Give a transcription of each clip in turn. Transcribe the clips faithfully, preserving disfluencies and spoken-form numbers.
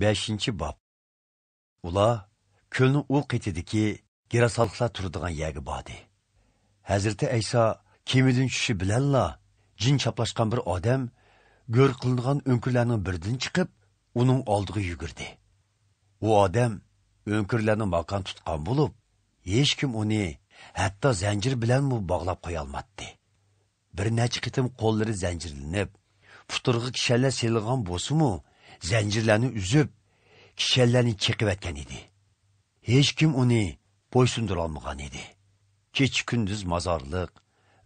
بەشىنچى باب. ئۇلار كۆلنىڭ ئۇ قېتىدىكى گېراسالىقلار تۇرىدىغان يەرگە باردى. ھەزرىتى ئەيسا كېمىدىن چۈشۈشى بىلەنلا، جىن چاپلاشقان بىر ئادەم گۆر قىلىنغان ئۆڭكۈرلەرنىڭ بىرىدىن چىقىپ، ئۇنىڭ ئالدىغا يۈگۈردى. ئۇ ئادەم ئۆڭكۈرلەرنى ماكان تۇتقان بولۇپ، ھېچكىم ئۇنى ھەتتا زەنجىر بىلەنمۇ باغلاپ قويالماتتى. بىر نەچچە قېتىم قوللىرى زەنجىرلىنىپ، پۇتلىرىغا كىشەنلەر سېلىنغان بولسىمۇ، زەنجىرلەرنى ئۈزۈپ، كىشەنلەرنى چېقىۋەتكەن ئىدى. ھېچكىم ئۇنى بويسۇندۇرالمىغان ئىدى. كېچە-كۈندۈز مازارلىق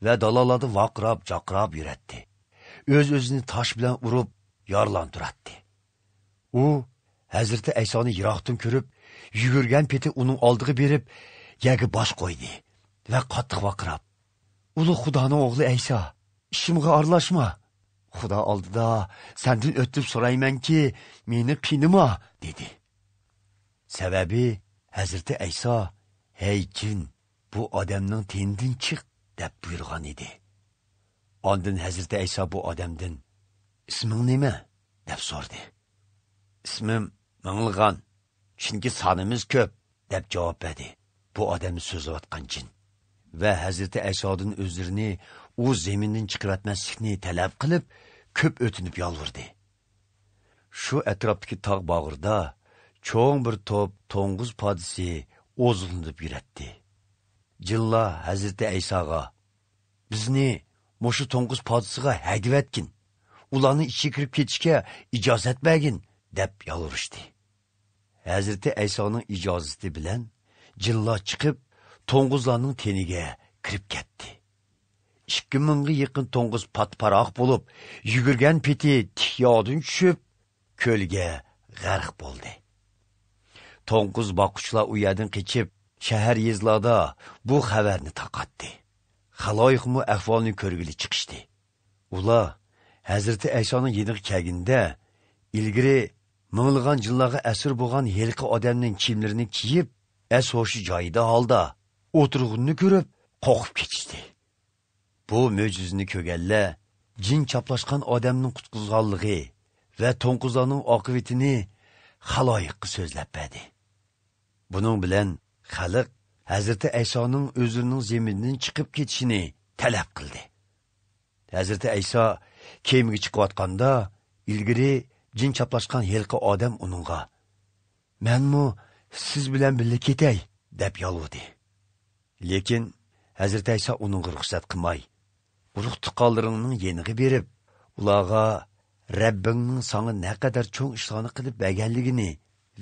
ۋە دالالاردا ۋارقىراپ، جارقىراپ يۈرەتتى. ئۆز-ئۆزىنى تاش بىلەن ئۇرۇپ، يارىلاندۇراتتى. ئۇ ھەزرىتى ئەيسانى يىراقتىن كۆرۈپ، يۈگۈرگەن پېتى ئۇنىڭ ئالدىغا بېرىپ، يەرگە باش قويدى ۋە قاتتىق ۋارقىراپ، «ئۇلۇغ خۇدانىڭ ئوغلى ئەيسا، ئىشىمغا ئارىلاشما! خۇدا ئالدىدا سەندىن ئۆتۈنۈپ سورايمەنكى، مېنى قىينىما!» دېدى. سەۋەبى، ھەزرىتى ئەيسا، «ھەي جىن، بۇ ئادەمنىڭ تېنىدىن چىق!» دەپ بۇيرۇغان ئىدى. ئاندىن ھەزرىتى ئەيسا بۇ ئادەمدىن، «ئىسمىڭ نېمە؟» دەپ سورىدى. «ئىسمىم مىڭلىغان، چۈنكى سانىمىز كۆپ» دەپ جاۋاب بەردى بۇ ئادەمنى سۆزلەۋاتقان جىن. ۋە ھەزرىتى ئەيسادىن ئۆزلىرىنى ئۇ زېمىندىن چىقىرىۋەتمەسلىكنى تەلەپ قىلىپ، كۆپ ئۆتۈنۈپ يالۋۇردى. شۇ ئەتراپتىكى تاغ باغرىدا چوڭ بىر توپ توڭگۇز پادىسى ئوزۇقلىنىپ يۈرەتتى. جىنلار ھەزرىتى ئەيساغا، «بىزنى مۇشۇ توڭگۇز پادىسىغا ھەيدىۋەتكىن، ئۇلارنىڭ ئىچىگە كىرىپ كېتىشكە ئىجازەت بەرگىن» دەپ يالۋۇرۇشتى. ھەزرىتى ئەيسانىڭ ئىجازىتى بىلەن جىنلار چىقىپ، توڭگۇزلارنىڭ تېنىگە كىرىپ كەتتى. ئىككى مىڭغا يېقىن توڭگۇز پات-پاراق بولۇپ، يۈگۈرگەن پېتى تىك ياردىن چۈشۈپ، كۆلگە غەرق بولدى. توڭگۇز باققۇچىلار ئۇ يەردىن قېچىپ، شەھەر-يېزىلاردا بۇ خەۋەرنى تارقاتتى. خالايىقمۇ ئەھۋالنى كۆرگىلى چىقىشتى. ئۇلار ھەزرىتى ئەيسانىڭ يېنىغا كەلگىنىدە، ئىلگىرى مىڭلىغان جىنلارغا ئەسىر بولغان ھېلىقى ئادەمنىڭ كىيىملىرىنى كىيىپ، ئەس-ھوشى جايىدا ھالدا ئولتۇرغىنىنى كۆرۈپ، قورقۇپ كېتىشتى. بۇ مۆجىزىنى كۆرگەنلەر جىن چاپلاشقان ئادەمنىڭ قۇتقۇزغانلىقى ۋە توڭگۇزلارنىڭ ئاقىۋىتىنى خالايىققا سۆزلەپ بەردى. بۇنىڭ بىلەن خەلق ھەزرىتى ئەيسانىڭ ئۆزلىرىنىڭ زېمىنىدىن چىقىپ كېتىشىنى تەلەپ قىلدى. ھەزرىتى ئەيسا كېمىگە چىقىۋاتقاندا، ئىلگىرى جىن چاپلاشقان ھېلىقى ئادەم ئۇنىڭغا، «مەنمۇ سىز بىلەن بىللە كېتەي» دەپ يالۋۇردى. لېكىن ھەزرىتى ئەيسا ئۇنىڭغا رۇخسەت قىلماي، ئۇرۇق-تۇغقانلىرىڭنىڭ يېنىغا بېرىپ، ئۇلارغا رەببىڭنىڭ ساڭا نەقەدەر چوڭ ئىشلارنى قىلىپ بەرگەنلىكىنى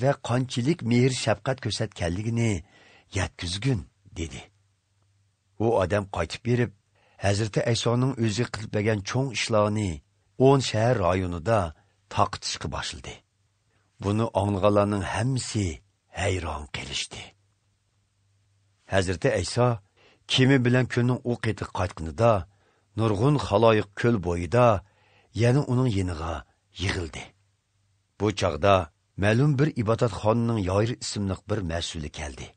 ۋە قانچىلىك مېھىر-شەپقەت كۆرسەتكەنلىكىنى يەتكۈزگىن، دېدى. ئۇ ئادەم قايتىپ بېرىپ، ھەزرىتى ئەيسانىڭ ئۆزىگە قىلىپ بەرگەن چوڭ ئىشلارنى ئون شەھەر رايونىدا تارقىتىشقا باشلىدى. بۇنى ئاڭلىغانلارنىڭ ھەممىسى ھەيران قېلىشتى. ھەزرىتى ئەيسا كېمە بىلەن كۆلنىڭ ئۇ قېتىغا قايتقىنىدا، نۇرغۇن خالايىق كۆل بويىدا يەنە ئۇنىڭ يېنىغا يىغىلدى. بۇ چاغدا مەلۇم بىر ئىبادەتخانىنىڭ يايرا ئىسىملىق بىر مەسئۇلى كەلدى.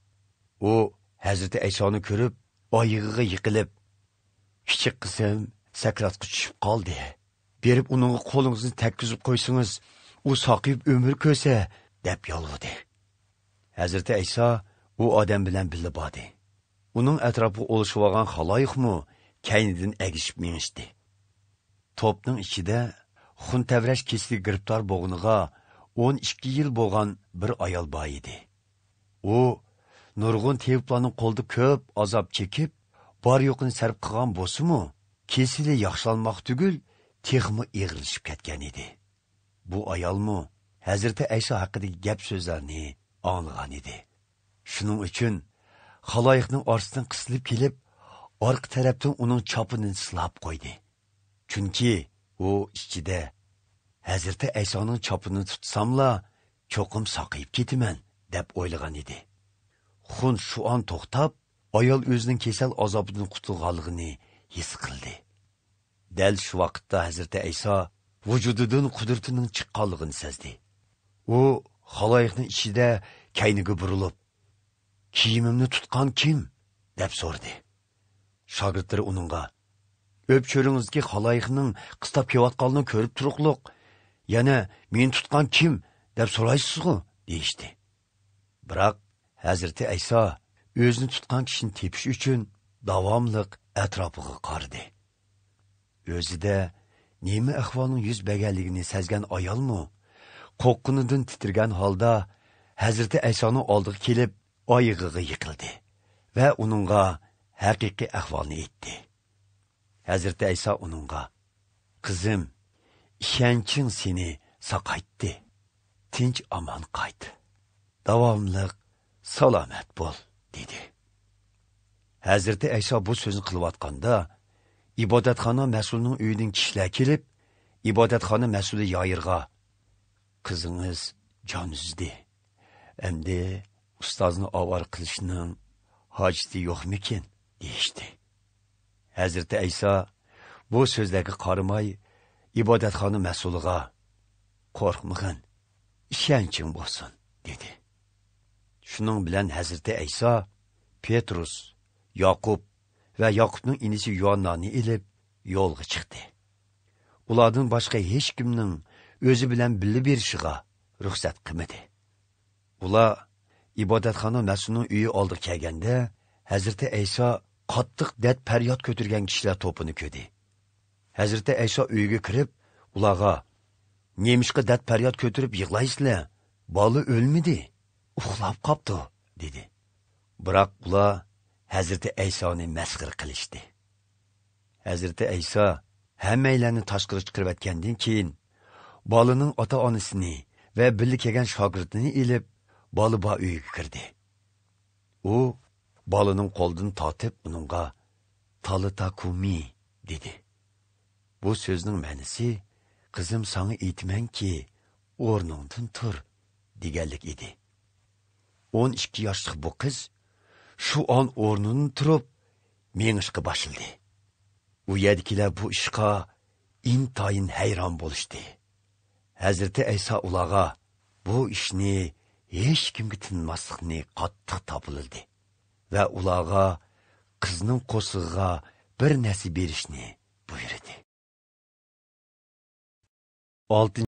ئۇ ھەزرىتى ئەيسانى كۆرۈپ، ئايىغىغا يىقىلىپ، «كىچىك قىزىم سەكراتقا چۈشۈپ قالدى. بېرىپ ئۇنىڭغا قولىڭىزنى تەگكۈزۈپ قويسىڭىز، ئۇ ساقىيىپ ئۆمۈر كۆرسە» دەپ يالۋۇردى. ھەزرىتى ئەيسا ئۇ ئادەم بىلەن بىللە باردى. ئۇنىڭ ئەتراپىغا ئولىشىۋالغان خالايىقمۇ كەينىدىن ئەگىشىپ مېڭىشتى. توپنىڭ ئىچىدە خۇن تەۋرەش كېسىلىگە گىرىپتار بولغىنىغا ئون ئىككى يىل بولغان بىر ئايال بار ئىدى. ئۇ نۇرغۇن تېۋىپلارنىڭ قولىدا كۆپ ئازاب چېكىپ، بار-يوقىنى سەرپ قىلغان بولسىمۇ، كېسىلى ياخشىلانماق تۈگۈل، تېخىمۇ ئېغىرلىشىپ كەتكەن ئىدى. بۇ ئايالمۇ ھەزرىتى ئەيسا ھەققىدىكى گەپ-سۆزلەرنى ئاڭلىغان ئىدى. شۇنىڭ ئۈچۈن خالايىقنىڭ ئارىسىدىن قىستىلىپ كېلىپ، ئارقا تەرەپتىن ئۇنىڭ چاپىنىنى سىلاپ قويدى. چۈنكى ئۇ ئىچىدە، «ھەزرىتى ئەيسانىڭ چاپىنىنى تۇتساملا، چوقۇم ساقىيىپ كېتىمەن» دەپ ئويلىغان ئىدى. خۇن شۇ ئان توختاپ، ئايال ئۆزىنىڭ كېسەل ئازابىدىن قۇتۇلغانلىقىنى ھېس قىلدى. دەل شۇ ۋاقىتتا ھەزرىتى ئەيسا ۋۇجۇدىدىن قۇدرىتىنىڭ چىققانلىقىنى سەزدى. ئۇ خالايىقنىڭ ئىچىدە كەينىگە بۇرۇلۇپ، «كىيىمىمنى تۇتقان كىم؟» دەپ سورىدى. شاگىرتلىرى ئۇنىڭغا، «ئۆپچۆرىڭىزدىكى خالايىقنىڭ قىستاپ كېلىۋاتقانلىقىنى كۆرۈپ تۇرۇقلۇق، يەنە، 'مېنى تۇتقان كىم؟' دەپ سورايسىزغۇ؟» دېيىشتى. بىراق ھەزرىتى ئەيسا ئۆزىنى تۇتقان كىشىنى تېپىش ئۈچۈن داۋاملىق ئەتراپىغا قارىدى. ئۆزىدە نېمە ئەھۋالنىڭ يۈز بەرگەنلىكىنى سەزگەن ئايالمۇ قورققىنىدىن تىترىگەن ھالدا ھەزرىتى ئەيسانىڭ ئالدىغا كېلىپ، ئايىغىغا يىقىلدى ۋە ئۇنىڭغا ھەقىقىي ئەھۋالنى ئېيتتى. ھەزرىتى ئەيسا ئۇنىڭغا: «قىزىم، ئىشەنچىڭ سېنى ساقايتتى. تىنچ-ئامان قايت. داۋاملىق سالامەت بول» دېدى. ھەزرىتى ئەيسا بۇ سۆزنى قىلىۋاتقاندا، ئىبادەتخانا مەسئۇلىنىڭ ئۆيىدىن كىشىلەر كېلىپ، ئىبادەتخانا مەسئۇلى يايىرغا: «قىزىڭىز جان ئۈزدى. ئەمدى ئۇستازنى ئاۋارە قىلىشنىڭ ھاجىتى يوقمىكىن؟» دېيىشتى. ھەزرىتى ئەيسا بۇ سۆزلەرگە قارىماي، ئىبادەتخانا مەسئۇلىغا: «قورقمىغىن، ئىشەنچىڭ بولسۇن» دېدى. شۇنىڭ بىلەن ھەزرىتى ئەيسا پېترۇس، ياقۇپ ۋە ياقۇپنىڭ ئىنىسى يوئاننانى ئېلىپ يولغا چىقتى. ئۇلاردىن باشقا ھېچكىمنىڭ ئۆزى بىلەن بىللە بېرىشىغا رۇخسەت قىلمىدى. ئۇلار ئىبادەتخانا مەسئۇلىنىڭ ئۆيى ئالدىغا كەلگەندە، ھەزرىتى ئەيسا قاتتىق دەرد-پەرياد كۆتۈرگەن كىشىلەر توپىنى كۆردى. ھەزرىتى ئەيسا ئۆيگە كىرىپ، ئۇلارغا: «نېمىشقا دەرد-پەرياد كۆتۈرۈپ يىغلايسىلەر؟ بالا ئۆلمىدى، ئۇخلاپ قاپتۇ» دېدى. بىراق ئۇلار ھەزرىتى ئەيسانى مەسخىرە قىلىشتى. ھەزرىتى ئەيسا ھەممەيلەننى تاشقىرىغا چىقىرىۋەتكەندىن كېيىن، بالىنىڭ ئاتا-ئانىسىنى ۋە بىللە كەلگەن شاگىرتىنى ئېلىپ، بالا بار ئۆيگە كىردى. ئۇ بالىنىڭ قولىدىن تارتىپ ئۇنىڭغا: «تالىتا كۇمى» دېدى. بۇ سۆزنىڭ مەنىسى: «قىزىم، ساڭا ئېيتىمەنكى، ئورنۇڭدىن تۇر» دېگەنلىك ئىدى. ئون ئىككى ياشلىق بۇ قىز شۇ ئان ئورنىدىن تۇرۇپ مېڭىشقا باشلىدى. ئۇ يەردىكىلەر بۇ ئىشقا ئىنتايىن ھەيران بولۇشتى. ھەزرىتى ئەيسا ئۇلارغا بۇ ئىشنى ھېچكىمگە تىنماسلىقنى قاتتىق تاپىلىدى ۋە ئۇلارغا قىزنىڭ قورسىقىغا بىر نەرسە بېرىشنى بۇيرۇدى.